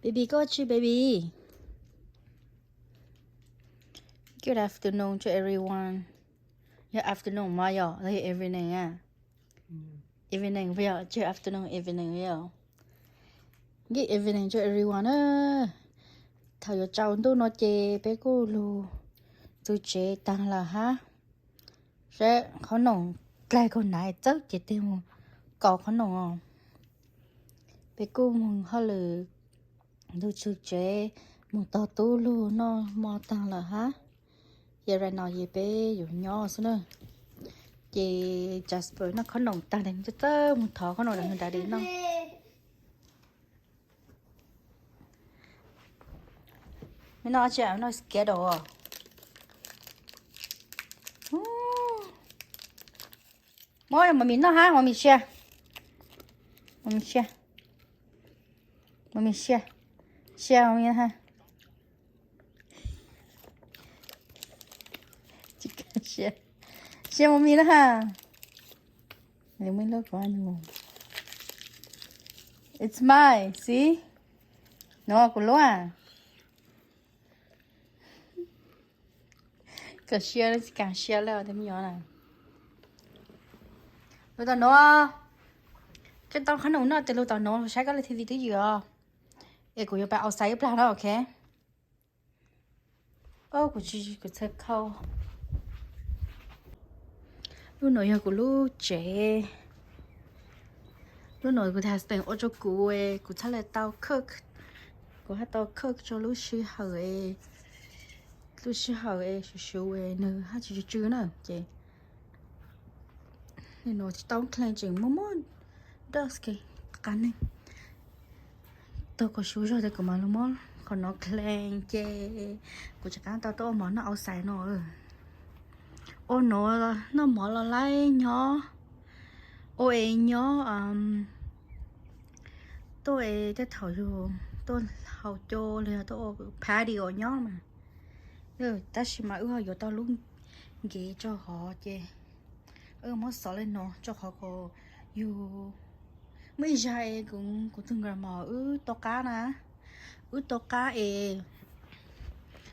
Baby, koj tsis baby. Good afternoon to everyone. Yog afternoon mas yog, yog evening a? Evening yog, tsis afternoon, evening yog. Good evening to everyone na. Thaum yuav tsaus ntuj no ces peb kuj lug txug tsev taag lawm hab. Saib qhob noom dlaig kag nav txawb ces tig mus kaus qhob noom os. Peb kuj moog hauj lwm lug txug tsev, moog tog tub lug noj hmo taag lawm hab. Ces right now ces peb yuav nyob xwb na. Ces Jasper noj qhob noom taag, txawb txawb moog thov qhob noom rau nws daddy noj. Me noj tsi, noj Skittles. Muab Mommy noj hab, Mommy sia. Mommy sia. Mommy sia. Sia Mommy na ha. Sia, sia Mommy na ha. It's mine, see? No kuv lub. Kawm sia, kaam sia lawm tej me nyuam na. Lug tom nuav, koj tau qhob noom noj tes lug tom nuav saib koj le T V twb ywm os. Es kuv yuav pais outside ib plag na, ok. Kuv txhawj khau. Lub nuav yog kuv lub tsev. Lub nuav kuv tus husband ua rau kuv, kuv txhaj le tau cook. Kuv hab tau cook rau lub sij hawm, lub sij hawm es suv suv es nws hab tsis tsw tsw na ces. Nuav tsis tau clean, tseem muaj muaj dust, qab neeg. Tau kuv suv zog tes kuv mam lug muab qhov nuav clean ces kuv tseem qaab tau tuaj ua mov noj outside no. Ua nuav noj mov los laib nyob, ua es nyob, tuaj es tej thaum yug tuaj haus cua los yog tuaj ua patio nyob mas. Tab sis mas wb ho yuav tau lub nkev rau hov ces wb muab xov le nuav rau qhov kom yug, muaj ib zag es kuv tus grandma wb to qab na, wb to qab es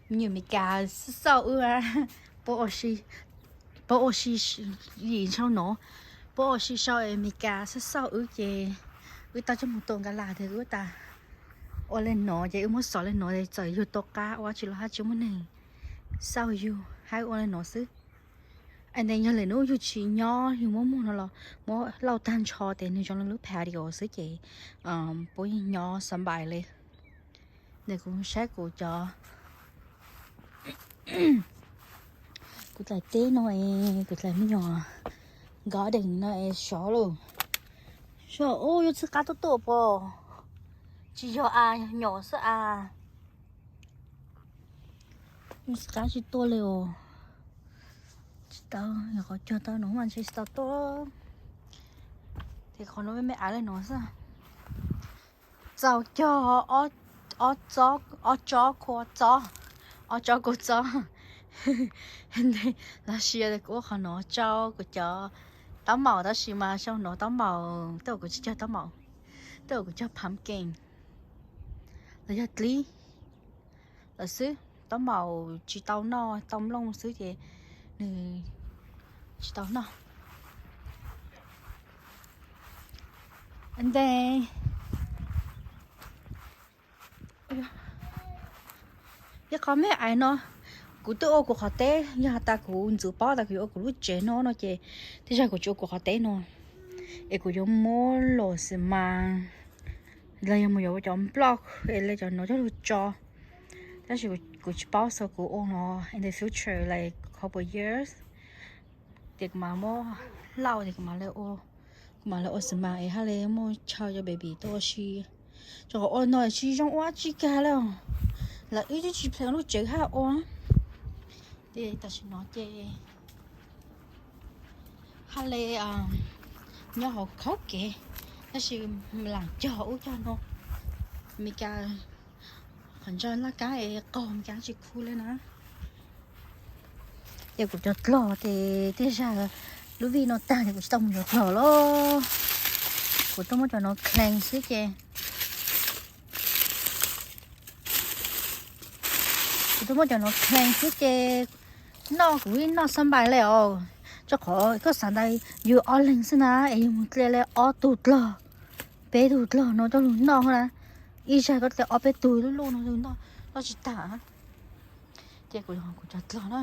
me nyuam Meskas xauj xauj wb, puab ua si, puab ua si yim sau nuav, puab ua si sau es Meskas xauj xauj wb ces wb tau coj moog tua nka las tes wb tas ua le nuav ces wb muab xov le nuav es txawm yug to qab ua tsi los hab tsi muaj neeg xauj yug hab ua le nuav xwb. Tes yog lwm nub yug tsi nyob yug muab muag no los muab lauj taag nrho tes nwg zoo le lub patio xwb ces puab nyob xab npais le. Tes kuv saib kuv cov, kuv dlaim teb no es kuv dlaim me nyuam garden no es sov lawm. Sov, yuav txhij qab tuaj tuaj pom, tsis yog as, yog nyom xwb as. Txhij qab tsis tuaj le os. Tsis tau, yog qhov cog tau no mas ntshe tsis tau tuaj. Tes qhov no me me av le no xwb. Txaus cog ob tsob kua txob, ob tsob kua txob. Los sis kuv ua qhov no rau kuv cov taub maum tab sis mas sau no taub maum tej zaum kuv tsis cog taub maum, tej zaum kuv cog pumpkin los yog dlib lawm xwb. Taub maum tsis tau noj, tau nplooj xwb ces nws tsis tau noj. Tes ib qho me me no, kuv twb ua kuv qhov teb, yog has tas kuv ntxuv paub tas kuv yuav ua kuv lub tsev no no ces tej zag kuv tsis ua kuv qhov teb no, es kuv yuav muab los xi mas los yog mus yuav ua cov nploj es le cov no coj lug tso. Tab sis kuv tsis paub, so kuv ua no in the future like couple years ces kuv mam muab lauj ces kuv mam, kuv mam li ua xi mas es hab li muaj chaw cov baby tuaj ua si. Rau qhov ua no tsis zoo ua tsi kag li, lawv wb twb tsis pleev lub tsev hab ua. Ces tam sim no ces hab li nyob hauv khaub kev, tab sis lam cog ub cog no, Meskas qhov ntsa laj kab es qaug Meskas tsis khu li na. Ces kuv cov dlog ces tej zag lub vij no tag ces kuv tsis tau mus yuav dlog lawm. Kuv tuaj muab cov no clean xwb ces Tus muab cov no kheej xwb ces noj kuv ib noj xab npais li os. Rau qhov koj xav ntawd yus ob leeg xwb na es yus mus dle li ob tug dlog, peb tug dlog no coj lug noj na. Ib zag koj dle ob peb tug lub luj no lug noj, noj tsis tag. Ces kuv, kuv cov dlog na.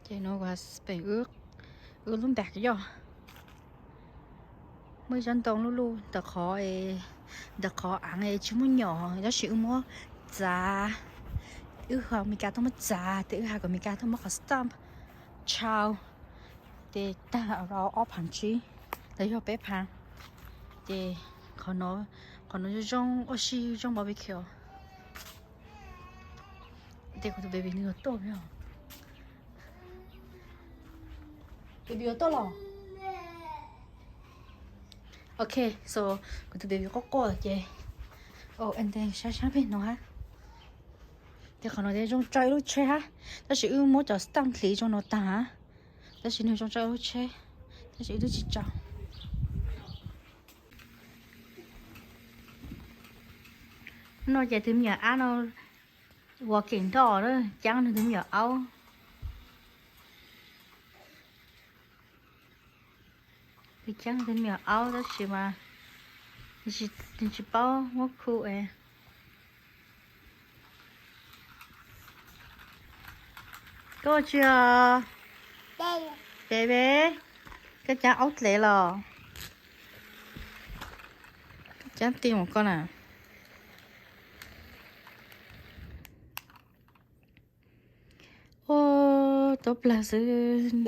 Ces no peem wb lub npav yog muaj ib tsob ntoo lub luj ntawm qhov, ntawm qhov aav tsis muaj nyom, tab sis wb muab txav, wb ho Meskas tuaj muab txav, ces wb has kom Meskas tuaj muab qhov stamp tshau, ces tag rau ob phav tsib, los yog peb phav. Ces qhov no zoo zoo ua si zoo barbecue. Ces kuv tus baby nws yuav tuaj os. Baby yuav tuaj los? Ok, so kuv tus baby quaj quaj ces, o, ntee sab sab pem no hab. Ces qhov no ces zoo tso ib lub tsheb hab, tab sis wb muab cov stamp dliv zoo no tag hab, tab sis nws zoo tso ib lub tsheb, tab sis wb twb tsis tso. No ces tus me nyuam ab no ua kev nroj, caab nws tus me nyuam aub. Tus caab tus me nyuam aub tab sis mas nws tsis paub muab khu es. Koj ua tsi os? Baby, koj caab aub dlev los? Koj caab ti mus koj na. Ua, tuab plag xwb.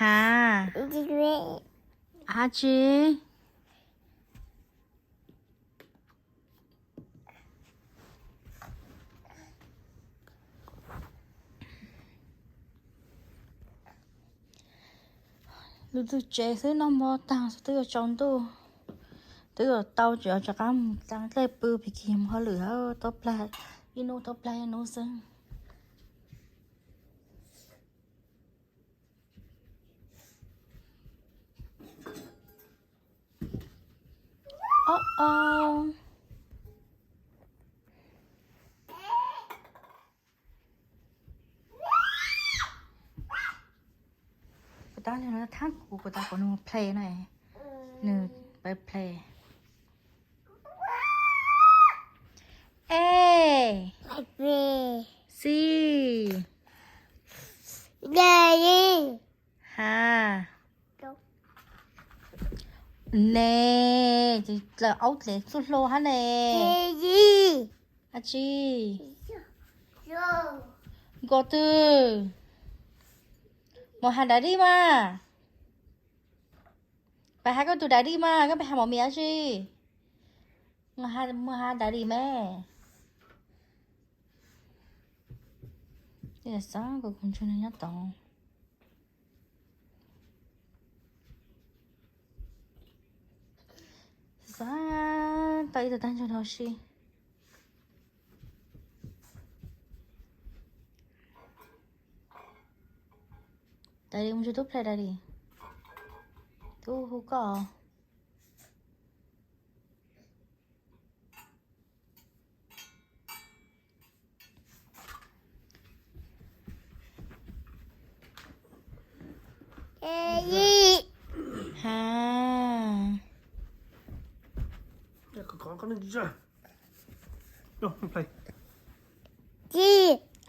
Has, has tsi? Lub tug tsev xwb noj mov tag twb yuav tsaus ntuj, twb yuav tau, tseem rov qab mus dlej pw, pig kig mus hauj lwm, tuab plag ib hnub tuab plag ib hnub xwb. Ob, ob. Kuv tab, thab kuv, kuv tab kuv nws play na, nws pab play. A, C, ha, ne, dlaws aub dlev txuj hlua hab ne. A tsi? Nkaus twg? Mus has daddy mas. Pab has koj tus daddy mas, koj pab has mommy dab tsi? Mus has daddy mas. Xav kom kuv ntsib nws nyob tod. Xav tau ib tug tag nrho no si. Daddy, mus tsuag tub play daddy. Tub hu koj. Ha.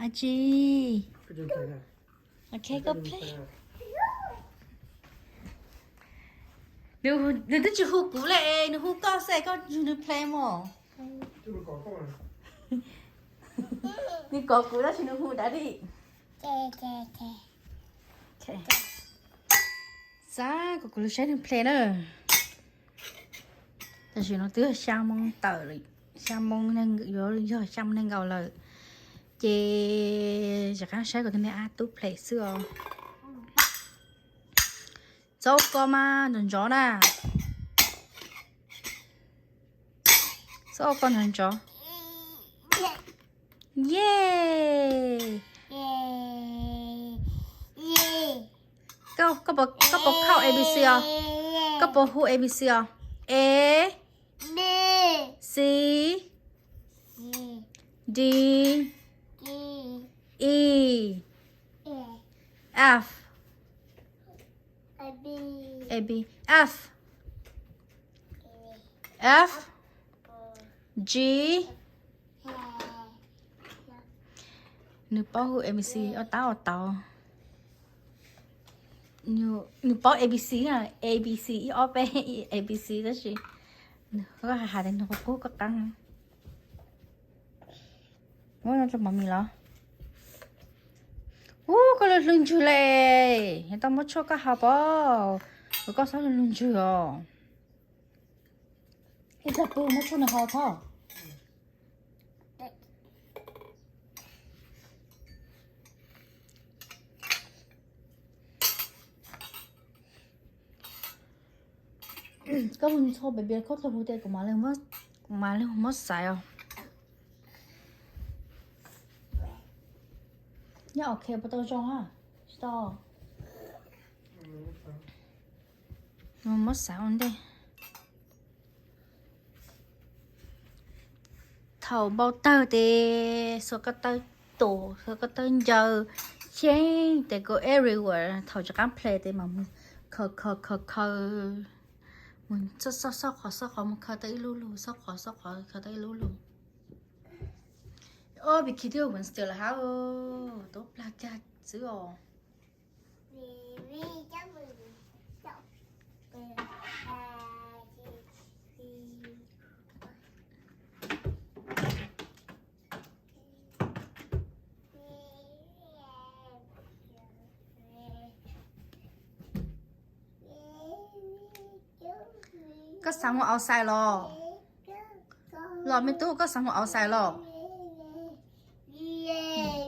A tsi? Ok, koj play. Nws, nws twb tsis hu kuv li, nws hu koj xwb, koj ntsug nws play mog. Nws kov kuv tab sis nws hu daddy. Xav kom kuv lug saib nws play na. Tam sim no twb yog xya moo tawm lawm, xya moo, yuav yog xya moo nees nkaum lawm. Ces rov qab saib kom tus me ab tub play xwb os. Txhob ua ko mas ntxov ntxov na. Txhob ua ko ntxov ntxov. Yay. Koj, koj puas, koj puas count A B C os? Koj puas hu A B C os? A, C, D, E, F, A B, F, F, G. Nws paub hu A B C ob tab ob tau. Nws paub A B C, A B C ib ob peb A B C tab sis nws hais tias nws qub koj qab. Muab no rau mov mis los. Ub, koj lug hlwb ntswg le. Yog tau muab tshuaj koj haus pov, koj txhob lug hlwb ntswg os. Ib txog pw muab tshuaj nws haus tho. Koj hu ntxhua pem pia khaub dluag hu tias kuv mam li, kuv mam li muab xaiv os. Nyob ok puas tau zoo a? Tsis tau. Muab xaiv ua ntej. Thaum npau tawg tes xuas ko taw tus, xuas ko taw ncaws, cheeb tes go everywhere. Thaum tsis qaab play tes mas mus khaws khaws khaws khaws, mus xob xob qhov xob qhov mus khaws tau ib lub lug, xob qhov xob qhov khaws tau ib lub lug. Ob, pib khi twb Wednesday lawm hab, tub plag kag xwb os. Koj xav mus outside los? Los me tub, koj xav mus outside los?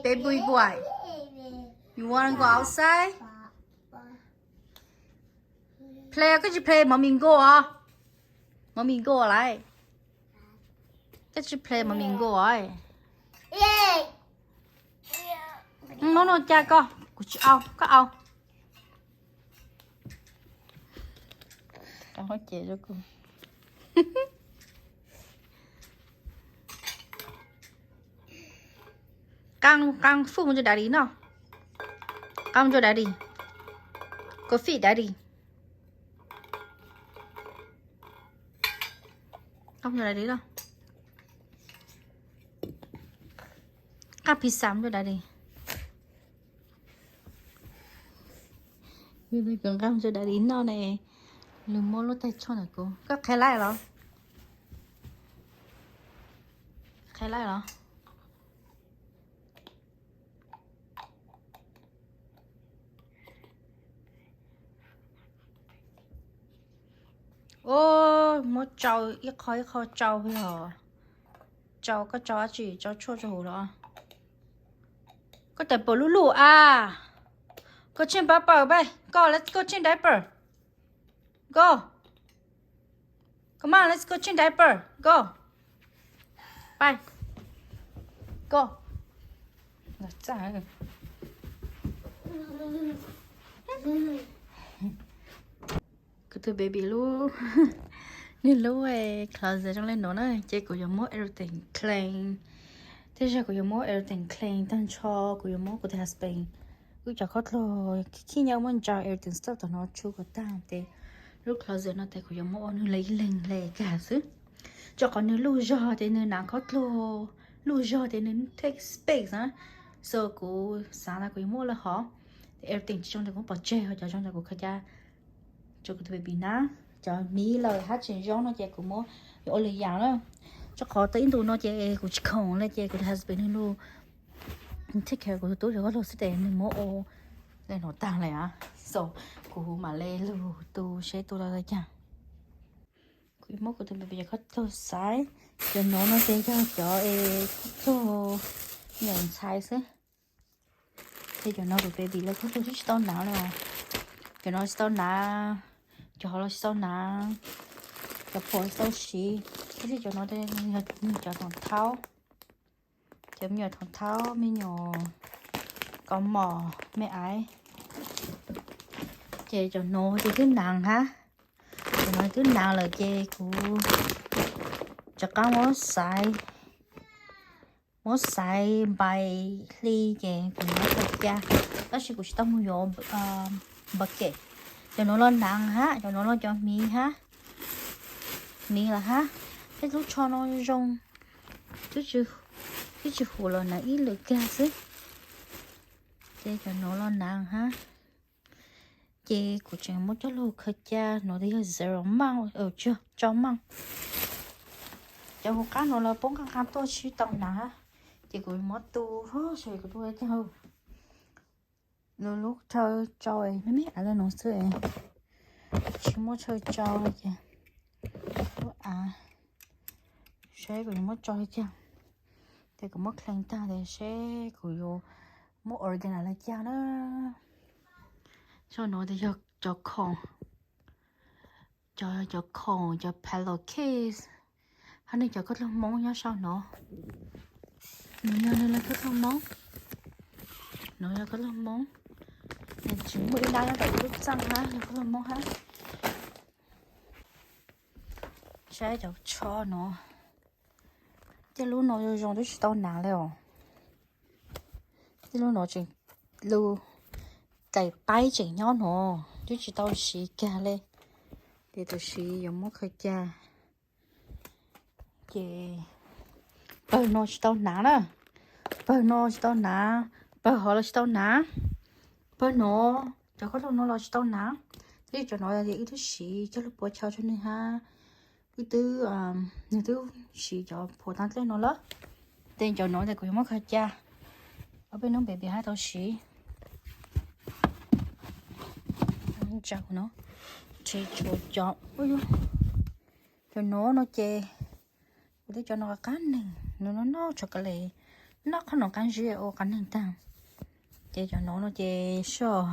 Baby boy, you wanna go outside? Play, koj tsis play Mommy Go os? Mommy Go lawm. Koj tsis play Mommy Go os? Hnub no cas koj, kuv tsis au, koj au. Qaa, qaa food mus rua daddy noj. Qaa mus rua daddy. Go feed daddy. Qaa mus rua daddy noj. Qaa pizza mus rua daddy. Kuv nqa mus rua daddy noj ne. Nws muab lub taig tshuaj ntawm kuv. Koj qhia laib los? Qhia laib los? Ub, muab tsau ib qho ib qho tsau os. Tsau, koj tsau dab tsi? Tsau tshuaj rau huv los? Koj tes puas lub lug a? Go change diaper, pab. Go, let's go change diaper. Go. Come on, let's go change diaper. Go. Pais. Go. Kuv tus baby lub, nws lub closet zoo le nuav na, ces kuv yuav muab everything clean. Tej zag kuv yuav muab everything clean tag nrho, kuv yuav muab kuv tus husband wb cov khaub dluag khib nyob muab ntsaws everything stuff tom no tshu kom tag tes lub closet no tes kuv yuav muab ua nws le ib leeg le kag xwb. Rua qhov nws luj zog tes nws hnav khaub dluag, luj zog tes nws take space na. So kuv xav tas kuv yuav muab ua le hov, everything tsis zoo tes kuv pov tseg, ho cov zoo tes kuv khaws ca rua kuv tus baby hnav. Cov miv lawm hab tseem zoo no ces kuv muab yuav ua lwm yaam na. Rua qhov tau ib ntus no ces kuv tsis khoom le ces kuv tus husband nws lug take care kuv tus tub cov khaub dluag xwb tes nws muab ua le nuav tag le a. So kuv mam le lug tu seb tu tau le caag. Kuv yuav muab kuv tus baby cov khaub dluag xaiv. Cov nuav no ces yog cov es khaub dluag me nyuam ntxhais xwb. Ces cov no kuv baby lawv khaub dluag tsis tau hnav li. Cov no tsis tau hnav, cov hov los tsis tau hnav, cov phom tsis tau siv. Tab sis cov no yog cov thoom thaub, cov me nyuam thoom thaub, me nyuam kaus mom, me aiv. Ces cov nuav ces twb hnav hab, cov nuav twb hnav lawm ces kuv rov qab muab xaiv. muab xaiv npais hli ces kuv muab khaws ca, tab sis kuv tsis tau mus yuav npawg kem. Cov nuav los naav hab, cov nuav los cov hmiv hab, hmiv lawm hab. Peb lub tsho no zoo, twb tsis hum los naav ib lwm kag xwb. Ces cov nuav los naav hab. Ces kuv tseem muab coj lug khaws ca, nuav yog zero mount, tsis yog, tso mount. Cov hauv qab nuav lawv poob nqaa nqaa tuaj tsis tau naav, ces kuv muab tu, saib kuv tu ua caag. Lub, lub chaw tsau me me av le nuav xwb, tsis muaj chaw tsau ces lub av, saib kuv yuav muab tsau le caag. Ces kuv muab kheev taag ces seb kuv yuav muab organize le caag na. Sau nuav tes yog cov khoom, cov, cov khoom, cov pillow case, hab nwg cov koj lug moob nyob sau nuav. Nuav yog nwg le koj lug moob, nuav yog koj lug moob, tsis muaj ib dab nyob tom ib lub txaj hab, yog koj lug moob hab. Saib cov tsho nuav, tej lub nuav zoo zoo twb tsis tau naav le os. Tej lub nuav tseem lug, daim paib tseem nyob nuav twb tsis tau siv kag le, ces tam sim yuav muab khaws ca. Ces pawg nuav tsis tau naav na, pawg nuav tsis tau naav, pawg hov los tsis tau naav, pawg nuav, cov khaub hlab nuav los tsis tau naav. Tab sis cov nuav wb twb siv coj lug puav chaw rua nwg hab, wb twb, nwg twb siv cov puav taag dlej nuav lawm. Ces cov nuav tes kuv yuav muab khaws ca, ob peb hnub baby hab tau siv. Tsa kuv no, tseem tshuav cov, cov nuav no ces kuv twb cov nuav qab neeg, nuav noj noj tshuav kawg le, noj qhov nuav qab zib ua qab neeg taag. Ces cov nuav no ces soj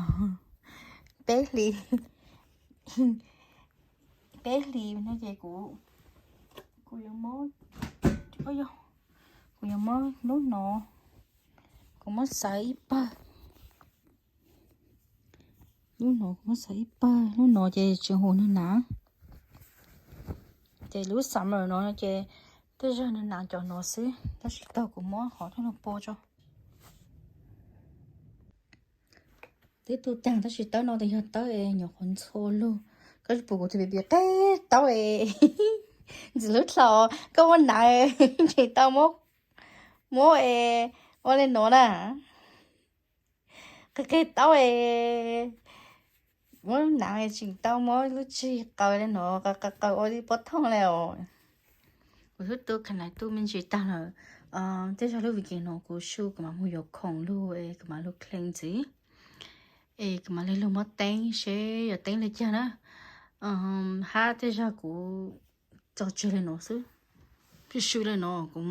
peb hlis, peb hlis no ces kuv, kuv yuav muab, kuv yuav muab lub nuav, kuv muab xaiv ib pawg. Lub nuav kuv muab xaiv ib pawg, lub nuav ces tsis hum nwg naav. Ces lub summer no ces tej zag nwg naav cov nuav xwb, tab sis tag kuv muab hov coj lug pua tso. Twb tu taag tab sis tawb no tes yog tawb es nyuam qhuav ntxhua lug. Koj tsis pum kuv tus baby qe taub es ntxim hlub dlhau, koj muab naav tseem tau muab, muab es ua le nuav na. Qe qe taub es muab naav tseem tau muab lub tsig qaws le nuav, qaws qaws ua li pob thooj le os. Kuv twb tu khav nais tu me ntsis taag lawm. Tej zag lub weekend no kuv su kuv mam mus yuav khoom lug es kuv mam lug clean ntxiv, es kuv mam li lug muab teeb seb yuav teeb le caag na. Hab tej zag kuv tso tseg le nuav xwb, su le nuav, kuv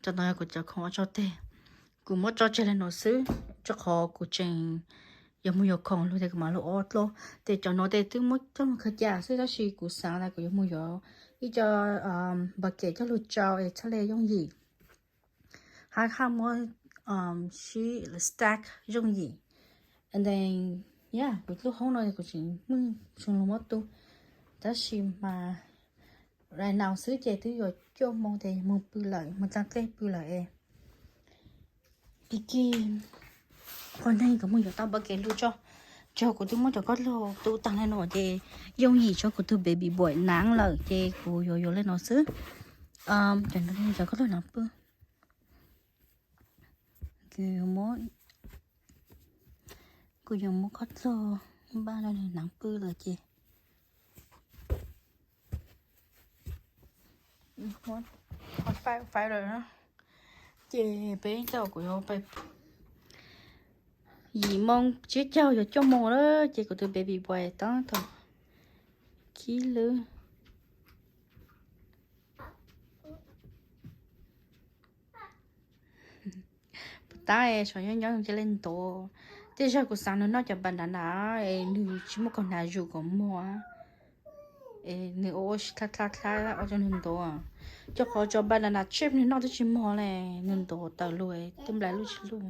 tso tau yog kuv cov khoom ua tso teg, kuv muab tso tseg le nuav xwb, rua qhov kuv tseem yuav mus yuav khoom lug tes kuv mam lug ua dlua. Ces cov nuav tes twb muab coj lug khaws ca xwb tab sis kuv xaav tas kuv yuav mus yuav ib co bucket coj lug tsau es txhaj le yooj yim, hab hab muab sib stack yooj yim. And then, yeah, kuv lub hoob no kuv tseem muaj tseem lug muab tu, tab sis mas right now xwb ces twb yuav cuaj moos tes moog pw lawm, moog txaa dlej pw lawm es. Pig kig, qhov neeg kuv moog yuav tau bucket lug tso, tso kuv twb muab cov koj lug tu taag le nuav ces yooj yim tso kuv tug baby boy naav lawm ces kuv yuav yuav le nuav xwb. Cov koj lug naav pw, kuv yuav muab koj lug npaj rua nwg naav pw lawm ces firefighter na. Ces peb caug kuv yuav, yim moos tsiab caug yuav cuaj moos lawm ces kuv tus baby boy tab tom khib lwb. Puas tab es tsov nyob nyob cia li ntuav. Tej zag kuv xaav nws noj cov banana es nws tsis muaj kaug hnav zus kom muag, es nws ua ua si dlha dlha dlha ua rua nws ntuav. Rua qhov cov banana chip nws noj twb tsis muag le, nws ntuav tawm lug twb nplai luj tsis luj.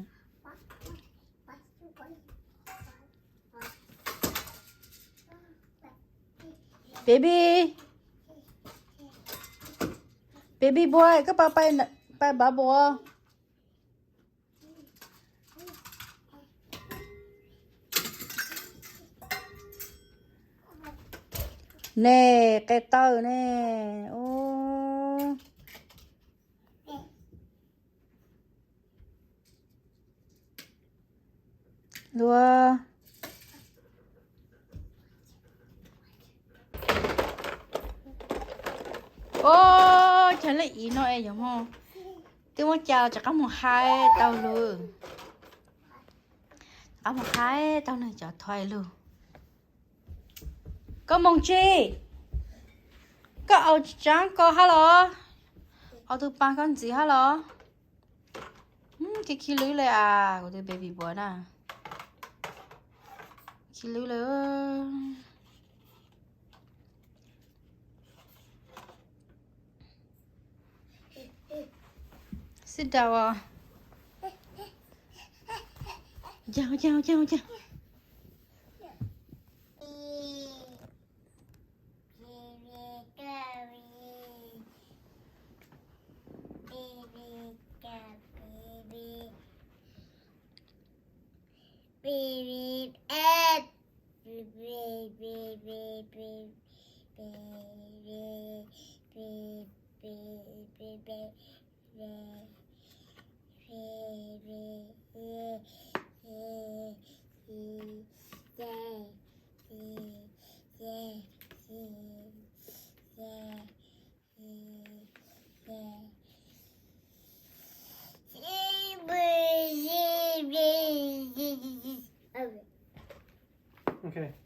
Baby, baby boy, koj pais, pais bubble os. Ne, qe tawg ne. Ub. Luag. Ub, cov leej iv no es yog hmo twb muab cas rov qab mus hais tau lug. Rov qab mus hais tau nws cov thuav lug. Koj mus tsi? Koj aus tsaab ko hab los? Aus tug paag koj ntxiv hab los? Kev khi lwb le as, kuv tus baby boy na. Khi lwb le. Sit down os. Ua caag, ua caag, ua caag, ua caag. Ok.